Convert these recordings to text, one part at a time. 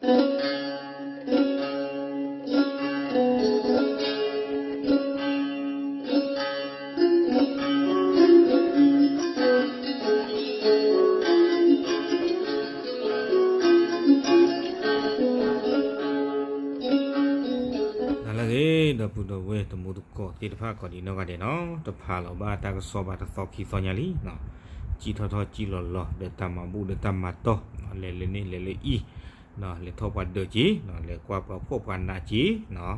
နၤလၢအဂ့ၤ ဒီပုၢ်ဒီဝဲၢ်တံၤသကိးသ့ၣ်တဖၣ် ကိးဒံးနီၢ်ဂၤဒဲးနီၤ, တဖးလီၤဘၣ်တၢ်ကစီၣ်ဘၣ်တသီခံသီညါလံ, ကံၣ်ထီၣ်ထီၣ်ကံၣ်လီၤလီၤ ဒီးတၢ်မၤဘူၣ်ဒီးတၢ်မၤတီၢ် လဲၤလၢန့ၣ်လဲၤလၢအံၤ, လဲၤထီၣ်ပှၤဒၢးက့ၤ, လဲၤကွၢ်ပှၤဖှီၣ်ပှၤနးက့ၤ,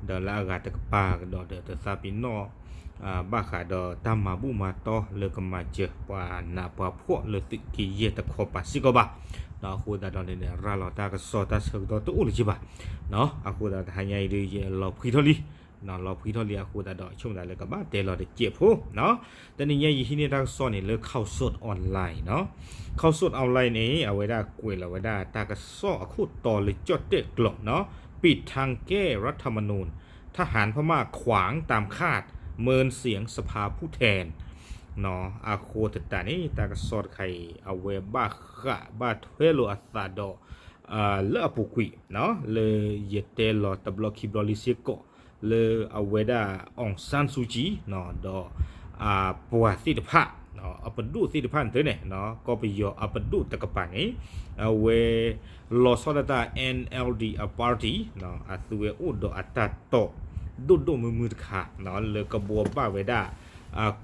ဒီးလၢအဂၤတကပၤကဒီးဒီးတသးပ့ၤနီၣ် ဘၣ်ဃးဒီးတၢ်မၤဘူၣ်မၤတီၢ်လၢကမၤစၢၤပှၤနးပှၤဖှီၣ်လၢသုးက့ယဲၢ်တခီပၤစ့ၢ်ကီးဘၣ်. အဃိသတးဒီးန့ၣ် ရၤလီၤတၢ်ကစီၣ်တၢ်ဆၢကတီၢ်တအိၣ်လၢၤက့ၤဘၣ်. အဃိသတးတဟါညါအံၤဒ်ယလီၤဖှံထီၣ်လံ, လီၤဖှံထီၣ်လံအဃိသတးဒီး ဆိကမိၣ်သးလၢကဘၣ်တဲလီၤတစဲးဖိနီၤ. တနံၤညါယဟံးန့ၢ်တၢ်ကစီၣ်န့ၣ်လၢ Khaosod Online နီၤ. Khaosod Online န့ၣ် အဝဲဒၣ်ကွဲးလီၤဝဲဒၣ်တၢ်ကစီၣ်အခိၣ်တီလၢကၠီၣ်တဲၣ်ကျိာ်နီၤ, ပိတ်ทางแก้รัฐธรรมนูญ ทหารพม่าขวางตามคาด เมินเสียงสภาผู้แทน အဃိသတးန့ၣ် တၢ်ကစီၣ်တခါအံၤ အဝဲဘၣ်ဃးဘၣ်ထွဲလိာ်အသးဒီး လၢအပူၤကွံာ် လၢယတဲလီၤတဘျီခံဘျီလံစ့ၢ်ကီး လၢအဝဲဒၣ် အောင်ဆန်းစုကြည် ဒီး ပှၤသ့ၣ်တဖၣ် အပဒိၣ်သ့ၣ်တဖၣ်န့ၣ်န့ၣ် ကီၢ်ပယီၤအပဒိၣ်တကပၤန့ၣ် အဝဲ လီၤဆီဒၣ်တၢ် NLD အ party အသုဝဲအိၣ်ဒီးအတၢ်တိာ် ဒိၣ်ဒိၣ်မုၢ်မုၢ်တခါ လၢကဘှီဘၣ်ဝဲဒၣ်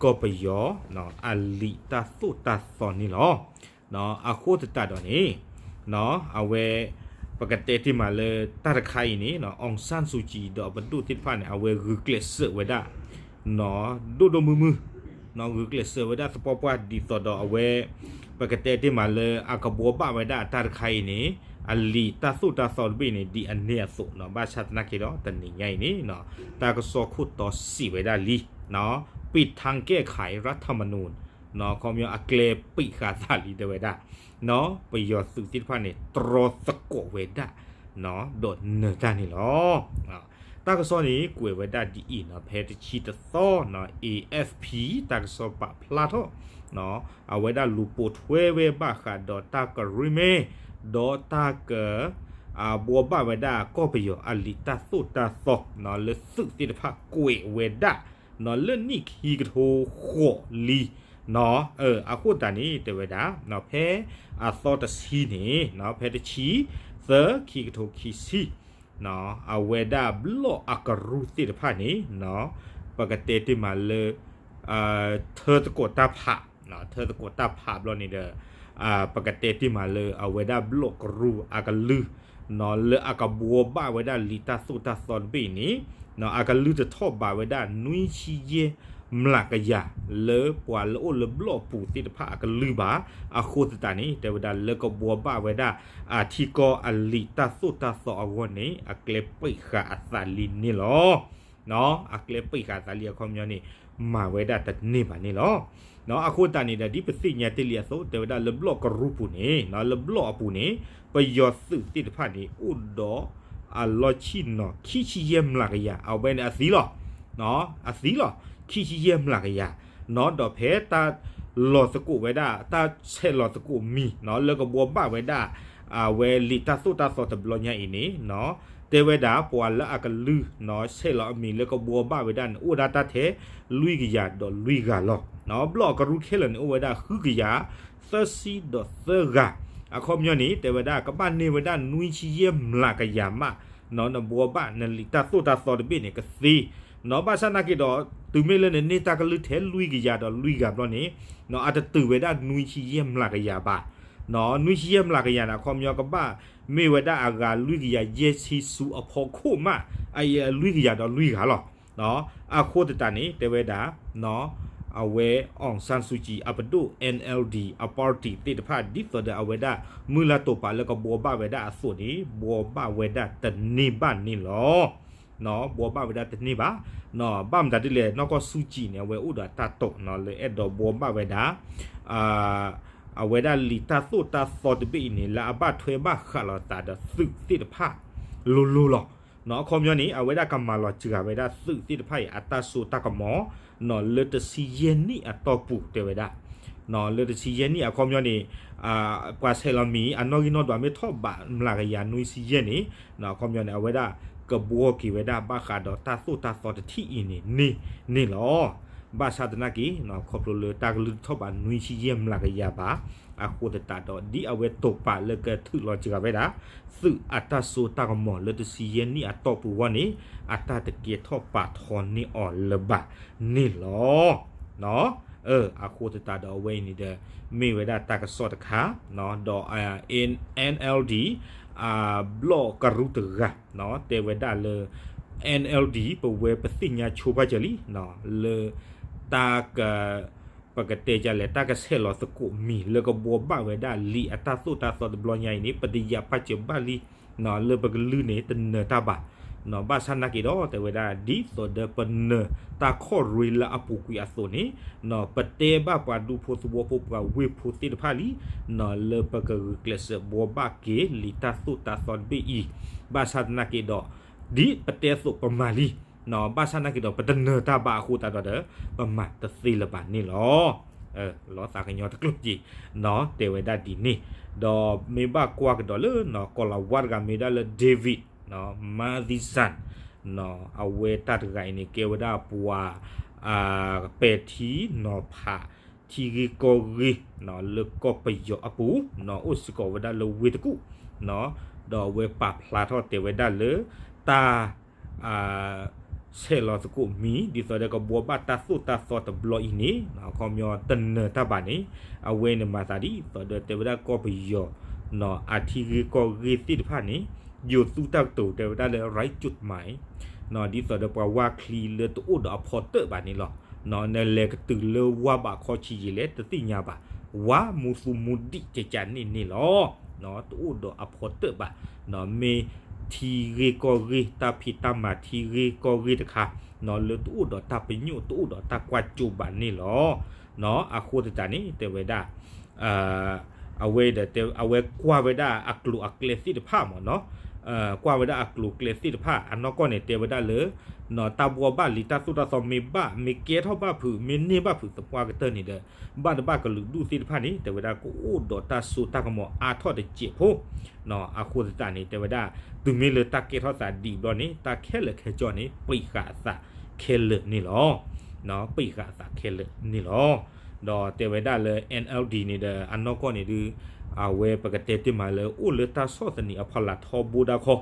ကီၢ်ပယီၤ အလံာ်တၢ်သိၣ်တၢ်သီန့ၣ်လီၤ. အဃိသတးဒီးန့ၣ် အဝဲ ပကတဲတ့ၢ်မးလၢတၢ်တခါအံၤန့ၣ် အောင်ဆန်းစုကြည် ဒီးအပဒိၣ်သ့ၣ်တဖၣ်န့ၣ် အဝဲဂုာ်ကျဲးစၢးဝဲဒၣ် ဒိၣ်ဒိၣ်မုၢ်မုၢ် ဂုာ်ကျဲးစၢးဝဲဒၣ်သပှၢ်ပှၢ်ဒ်သိးဒီးအဝဲ ပကတဲတ့ၢ်မးလၢအကဘှီဘၣ်ဝဲဒၣ်အတၢ်တခါအံၤန့ၣ် အလံာ်တၢ်သိၣ်တၢ်သီတဘ့ၣ်န့ၣ် ဒ်အန့ၣ်အသိးနီၤ. ဘၣ်ဆၣ်သနာ်က့ဒီး တနံၤညါအံၤန့ၣ် တၢ်ကစီၣ်ခိၣ်တီစံးဝဲဒၣ်လံ ပိတ်ทางแก้ไขรัฐธรรมนูญ ခီပညီအကျဲပိတ်ဃာ်သးလံတဲဝဲဒၣ် ပယီၤသုးသ့ၣ်တဖၣ်န့ၣ် တြီသကိးဝဲဒၣ် ဒီးနၢၤတၢ်န့ၣ်လီၤ. တၢ်ကစီၣ်န့ၣ် ကွဲးဝဲဒၣ်ဒ်အံၤနီၤ, ဖဲတဆံတသီနီၤ AFP တၢ်ကစီၣ်ပာ်ဖျါထီၣ် အဝဲဒၣ်လူၤပိာ်ထွဲဝဲဘၣ်ဃးဒီးတၢ်ကရ့မဲ ဒီးတၢ်က ဘှီဘၣ်ဝဲဒၣ်ကီၢ်ပယီၤအလံာ်တၢ်သိၣ်တၢ်သီ လၢသုးသ့ၣ်တဖၣ်ကွဲးဝဲဒၣ် လၢနံၣ်ခံကထိဃိးလံနီၤ. အဃိသတးန့ၣ် တဲဝဲဒၣ် ဖဲအသီတဆံန့ၣ် ဖဲတဆံသၢ ခံကထိခံဆံ အဝဲဒၣ်ဘျီၣ်အကရူၢ်သ့ၣ်တဖၣ်န့ၣ် ပကတဲတ့ၢ်မးလၢ ထၢသကိးတၢ်ဖး ထၢသကိးတၢ်ဖးဘျီန့ၣ်ဒီး ပကတဲတ့ၢ်မးလၢအဝဲဒၣ်ဘျီၣ်ကရူၢ်အကလုၢ် လၢအကဘှီဘၣ်ဝဲဒၣ်လံာ်တၢ်သိၣ်တၢ်သီတဘ့ၣ်အံၤန့ၣ် အကလုၢ်တထီၣ်ဘၣ်ဝဲဒၣ်နွံဆံယဲၢ်မျးကယၤ လၢပှၤလၢအိၣ်လၢဘျီၣ်အပူၤသ့ၣ်တဖၣ်အကလုၢ်ဘၣ်. အဃိသတးန့ၣ် တဲဝဲဒၣ်လၢကဘှီဘၣ်ဝဲဒၣ် အထံကီၢ်အလံာ်တၢ်သိၣ်တၢ်သီအဂီၢ်န့ၣ် အကျဲပိတ်ဃာ်အသးလံန့ၣ်လီၤ. အကျဲပိတ်ဃာ်အသးလံအခီပညီန့ၣ် မၤဝဲဒၣ်တန့ၢ်ဘၣ်န့ၣ်လီၤ. အဃိသတးန့ၣ်ဒီး ဒ်ပသ့ၣ်ညါတ့ၢ်လံအသိး တဲဝဲဒၣ်လၢဘျီၣ်ကရူၢ်ပူၤန့ၣ် လၢဘျီၣ်အပူၤန့ၣ် ပယီၤသုးသ့ၣ်တဖၣ်န့ၣ် အိၣ်ဒီးအလီၢ်ဆ့ၣ်နီၤ ခံဆံယဲၢ်မျးကယၤ အဝဲန့ၣ်အသံလီၤ. အသံလီၤ ခံဆံယဲၢ်မျးကယၤ ဒီးဖဲတၢ်လီၤသကိးဝဲဒၣ် တၢ်ဆဲးလီၤသကိးမံၤ လၢကဘှီဘၣ်ဝဲဒၣ် အဝဲလံာ်တၢ်သိၣ်တၢ်သီတဘျီညါအံၤန့ၣ် တဲဝဲဒၣ်ပှၤလၢအကလုၢ် ဆဲးလီၤအမံၤလၢကဘှီဘၣ်ဝဲဒၣ်န့ၣ် အိၣ်ဝဲဒၣ်တၢ်ထဲလွံၢ်ကယၤဒီးလွံၢ်ဂၤလီၤ. ဘျီၣ်အကရူၢ်ခဲလၢာ်န့ၣ် အိၣ်ဝဲဒၣ်ဃုကယၤသၢဆံဒီးသၢဂၤ အခီပညီန့ၣ် တဲဝဲဒၣ်ကဘၣ်န့ၢ်ဝဲဒၣ်နွံဆံယဲၢ်မျးကယၤမး နဘှီဘၣ်နလံာ်တၢ်သိၣ်တၢ်သီတဘ့ၣ်န့ၣ်ကသ့ ဘၣ်ဆၣ်သနာ်က့ဒီး တုၤမ့ၢ်လၢနန့ၢ်တၢ်ကလုၢ်ထဲလွံၢ်ကယၤဒီးလွံၢ်ဂၤဘျီန့ၣ် အတတုၤဝဲဒၣ်နွံဆံယဲၢ်မျးကယၤဘၣ်. နွံဆံယဲၢ်မျးကယၤန့ၣ် အခီပညီကဘၣ်မ့ၢ်ဝဲဒၣ်အဂၤလွံၢ်ကယၤယဲၢ်ဆံဆူအဖီခိၣ်မး အလွံၢ်ကယၤဒီးလွံၢ်ဂၤလီၤ. အဃိသတးန့ၣ် တဲဝဲဒၣ် အဝဲ အောင်ဆန်းစုကြည် အပဒိၣ် NLD အ party သ့ၣ်တဖၣ် ဒ်သိးဒီးအဝဲဒၣ် မုၢ်လၢ်တိာ်ပာ်လၢကဘှီဘၣ်ဝဲဒၣ်အသိးန့ၣ် ဘှီဘၣ်ဝဲဒၣ်တန့ၢ်ဘၣ်န့ၣ်လီၤ. ဘှီဘၣ်ဝဲဒၣ်တန့ၢ်ဘၣ်. ဘၣ်မတၤဒ်လဲၣ် နီၢ်ကီၢ်စူၣ်ကံးန့ၣ် အဝဲအိၣ်ဒီးတၢ်တိာ် လၢအဲၣ်ဒိးဘှီဘၣ်ဝဲဒၣ် အဝဲဒၣ်လံာ်တၢ်သိၣ်တၢ်သီတဘ့ၣ်အံၤန့ၣ် လၢအဘၣ်ထွဲဘၣ်ဃးလိာ်သးဒီးသုးသ့ၣ်တဖၣ်လိၤလိၤလီၤ. အခီပညီန့ၣ် အဝဲဒၣ်ကမၤလီၤစှၤဝဲဒၣ်သုးသ့ၣ်တဖၣ်အံၤ အတၢ်စိတၢ်ကမီၤ လၢတဆံယဲၢ်နံၣ်အတီၢ်ပူၤတဲဝဲဒၣ် လၢတဆံယဲၢ်နံၣ်အခီပညီန့ၣ် ပှၤဆဲးလီၤမံၤ အနီၣ်ဂံၢ်နီၣ်ဒွးမ့ၢ်ထီၣ်ဘးမျးကယၤနွံဆံယဲၢ်န့ၣ် အခီပညီန့ၣ် အဝဲဒၣ်ကဘှီက့ၤဝဲဒၣ်ဘၣ်ဃးဒီးတၢ်သိၣ်တၢ်သီတထံၣ်အံၤန့ၣ်န့ၣ်လီၤ. ဘၣ်ဆၣ်သနာ်က့ ခီဖျိလၢတၢ်ကလုၢ်တထီၣ်ဘးနွံဆံယဲၢ်မျးကယၤဘၣ် အဃိသတးဒီး ဒ်အဝဲတိာ်ပာ်လၢကထုးလီၤစှၤဝဲဒၣ် သုးအတၢ်စိတၢ်ကမီၤလၢတဆံယဲၢ်နံၣ်အတီၢ်ပူၤအဂီၢ်န့ၣ် အတၢ်တကဲထီၣ်ပာ်ထီန့ၢ်အီၤလၢၤဘၣ်န့ၣ်လီၤ. အဃိသတးဒီးအဝဲအံၤန့ၣ်ဒီး မ့ၢ်ဝဲဒၣ်တၢ်ကစီၣ်တခါ ဒီး NLD အဘျီၣ်ကရူၢ်တဂၤ တဲဝဲဒၣ်လၢ NLD ပဝဲပသ့ၣ်ညါဆိပာ်စၢၤလံ လၢတၢ်က ပကတဲဒ်လဲၣ် တၢ်ကဆဲးလီၤသကိးမံၤလၢကဘှီဘၣ်ဝဲဒၣ်လံာ်အတၢ်သိၣ်တၢ်သီတဘျီညါအံၤန့ၣ် ပတယာ်ပာ်စၢၤဘၣ်လံ လၢပကလုၢ်န့ၣ်တနၢၤတၢ်ဘၣ်. ဘၣ်ဆၣ်သနာ်က့ဒီး တဲဝဲဒၣ် ဒ်သိးဒီးပနၢၤတၢ်ခီၣ်ရ့လၢအပူၤကွံာ်အသိးန့ၣ် ပတဲဘၣ်ပှၤဒူဖိသဝီဖိပှၤဝ့ၢ်ဖိသ့ၣ်တဖၣ်လံ လၢပကဂုာ်ကျဲးစၢးဘှီဘၣ်က့ၤလံာ်တၢ်သိၣ်တၢ်သီတဘ့ၣ်အံၤ, ဘၣ်ဆၣ်သနာ်က့ဒီး ဒ်ပတဲအသိးပမၤလံ, ဘၣ်ဆၣ်သနာ်က့ဒီး ပတနၢၤတၢ်ဘၣ်အဃိသတးဒီး ပမၤတသ့လၢၤဘၣ်န့ၣ်လီၤ. လီၤသးကညီတကျိၣ်က့ၤ တဲဝဲဒၣ်ဒ်န့ၣ်, ဒီးမ့ၢ်ဘၣ်ကွၢ်ကဒီးလၢ ကီၤလၤဝါတဂၤမ့ၢ်ဝဲဒၣ်လၢ David Mathisen အဝဲတၢ်တဂၤအံၤန့ၣ် ကဲဝဲဒၣ်ပှၤ ပဲာ်ထံနီၤဖး ထံဂ့ၢ်ကီၢ်ဂ့ၢ် လၢကီၢ်ပယီၤအပူၤ အိၣ်စ့ၢ်ကီးဝဲဒၣ်လၢဝ့ၢ်တကူၣ်, ဒီးအဝဲပာ်ဖျါထီၣ်တဲဝဲဒၣ်လၢ တၢ် ဆဲးလီၤသကိးမံၤ ဒ်သိးဒီးကဘှီဘၣ်တၢ်သိၣ်တၢ်သီတဘျီအံၤန့ၣ် အခီပညီတနၢၤတၢ်ဘၣ်န့ၣ် အဝဲန့ၣ်မၤသးဒ်သိးဒီးတဲဝဲဒၣ်ကီၢ်ပယီၤ အထံဂ့ၢ်ကီၢ်ဂ့ၢ်သ့ၣ်တဖၣ်န့ၣ် ယိၤသူတၢ်ကတိၤတဲဝဲဒၣ်လၢ right judgment ဒ်သိးဒီးပှၤဝါချံလၢတအိၣ်ဒီးအဖီတၢၣ်ဘၣ်န့ၣ်လီၤ. နလဲၤကတုၤလၢဝါဘးခီဆံးယံာ်လဲၣ်တသ့ၣ်ညါဘၣ်. ဝါမူသူမူဒံးကကန့ၣ်န့ၣ်လီၤ. တအိၣ်ဒီးအဖီတၢၣ်ဘၣ်. မ့ၢ်ထံဂ့ၢ်ကီၢ်ဂ့ၢ် တၢ်ဖံးတၢ်မၤထံဂ့ၢ်ကီၢ်ဂ့ၢ်တခါ လၢတအိၣ်ဒီးတၢ်ပညိၣ် တအိၣ်ဒီးတၢ်ကွၢ်စိဘၣ်န့ၣ်လီၤ. အဃိသတးန့ၣ် တဲဝဲဒၣ် အဝဲဒီး အဝဲကွၢ်ဝဲဒၣ်အကျိၤအကျဲသ့ၣ်တဖၣ်မ့ၢ်နီၤ, ကွၢ်ဝဲဒၣ်အကျိၤအကျဲသ့ၣ်တဖၣ် အနီၢ်ကီၢ်န့ၣ် တဲဝဲဒၣ်လၢ တၢ်ဘှီဘၣ်လံာ်တၢ်သိၣ်တၢ်သီမ့ၢ်ဘၣ် မ့ၢ်ကဲထီၣ်ဘၣ်ဖုး မ့ၢ်န့ၢ်ဘၣ်ဖုးသပှၢ်ကတၢၢ်န့ၣ်ဒီး ဘၣ်တဘၣ်ကလုာ်ဒူၣ်သ့ၣ်တဖၣ်န့ၣ် တဲဝဲဒၣ်ကအိၣ်ဒီးတၢ်စိတၢ်ကမီၤအါထီၣ်တစဲးဖိ အဃိသတးန့ၣ် တဲဝဲဒၣ် တုၤမ့ၢ်လၢတၢ်ကဲထီၣ်သးဒံးဘျီန့ၣ် တၢ်ခဲလၢာ်ခဲဆ့န့ၣ် ပံာ်ဃာ်အသးခဲလၢာ်န့ၣ်လီၤ. ပံာ်ဃာ်အသးခဲလၢာ်န့ၣ်လီၤ. ဒီးတဲဝဲဒၣ်လၢ NLD န့ၣ်ဒီး အနီၢ်ကီၢ်န့ၣ်ဒုး အဝဲပကတဲတ့ၢ်မးလၢ အိၣ်လၢတၢ်ဆီၣ်သနံးအဖီလာ်ထီဘိဒၣ်ခီ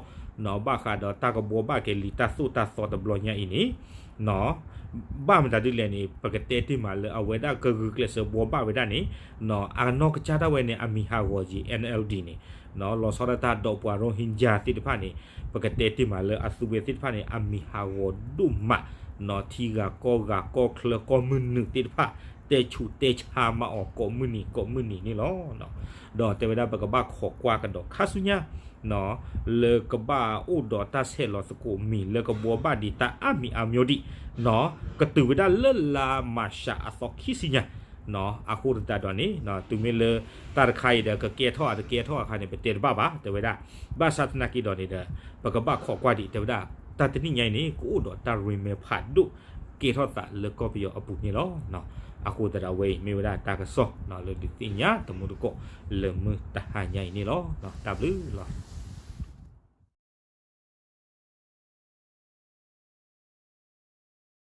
ဘၣ်ဃးဒီးတၢ်ကဘှီဘၣ်က့ၤလံာ်တၢ်သိၣ်တၢ်သီတဘျီညါအံၤန့ၣ် ဘၣ်မတၤဒ်လဲၣ်န့ၣ် ပကတဲတ့ၢ်မးလၢအဝဲဒၣ်ကဂုာ်ကျဲးစၢးဘှီဘၣ်ဝဲဒၣ်န့ၣ် အနီၢ်ကစၢ်ဒၣ်ဝဲန့ၣ် အမံၤဟးဂီၤက့ၤ NLD န့ၣ် လီၤဆီဒၣ်တၢ်ဒီးပှၤရိဟ့ကၠါသ့ၣ်တဖၣ်န့ၣ် ပကတဲတ့ၢ်မးလၢအသုဝဲသ့ၣ်တဖၣ်န့ၣ် အမံၤဟးဂီၤဒိၣ်မး ထံဂၤကီၢ်ဂၤကီၢ်ချၢကီၢ်မုၢ်နုာ်သ့ၣ်တဖၣ် တဲဆူးတဲဆါမးအီၤကိးမုၢ်နံၤကိးမုၢ်နံၤန့ၣ်လီၤ. ဒီးတဲဝဲဒၣ်ပကဘၣ်ခိးကွၢ်ကဒီးခါဆူညါ လၢကဘၣ်အိၣ်ဒီးတၢ်ဆဲးလီၤသကိးမံၤလၢကဘှီဘၣ်ဒံးတၢ်အါမံၤအါမံၤဒံး ကတုၤဝဲဒၣ်လၢလါမၤရှးအသီခံဆံညါ အဃိသတးဒီးန့ၣ် တုၤမ့ၢ်လၢတၢ်တခါအံၤဒီး ကကဲထီၣ်အတကဲထီၣ်အခါန့ၣ် ပတဲတဘၣ်ဘၣ် တဲဝဲဒၣ် ဘၣ်ဆၣ်သနာ်က့ဒီးန့ၣ်ဒီး ပကဘၣ်ခိးကွၢ်ဒံး တဲဝဲဒၣ် တၢ်တနံၣ်ညါအံၤန့ၣ် ကအိၣ်ဒီးတၢ်ရံမဲဖးဒိၣ် ကဲထီၣ်သးလၢကီၢ်ပယီၤအပူၤန့ၣ်လီၤ. အဃိသတးဒီးအဝဲအံၤမ့ၢ်ဝဲဒၣ်တၢ်ကစီၣ်လၢဒုးသ့ၣ်ညါတမူတကိးလၢမုၢ်တဟါညါအံၤန့ၣ်လီၤ. တၢ်ဘျုးလီၤ.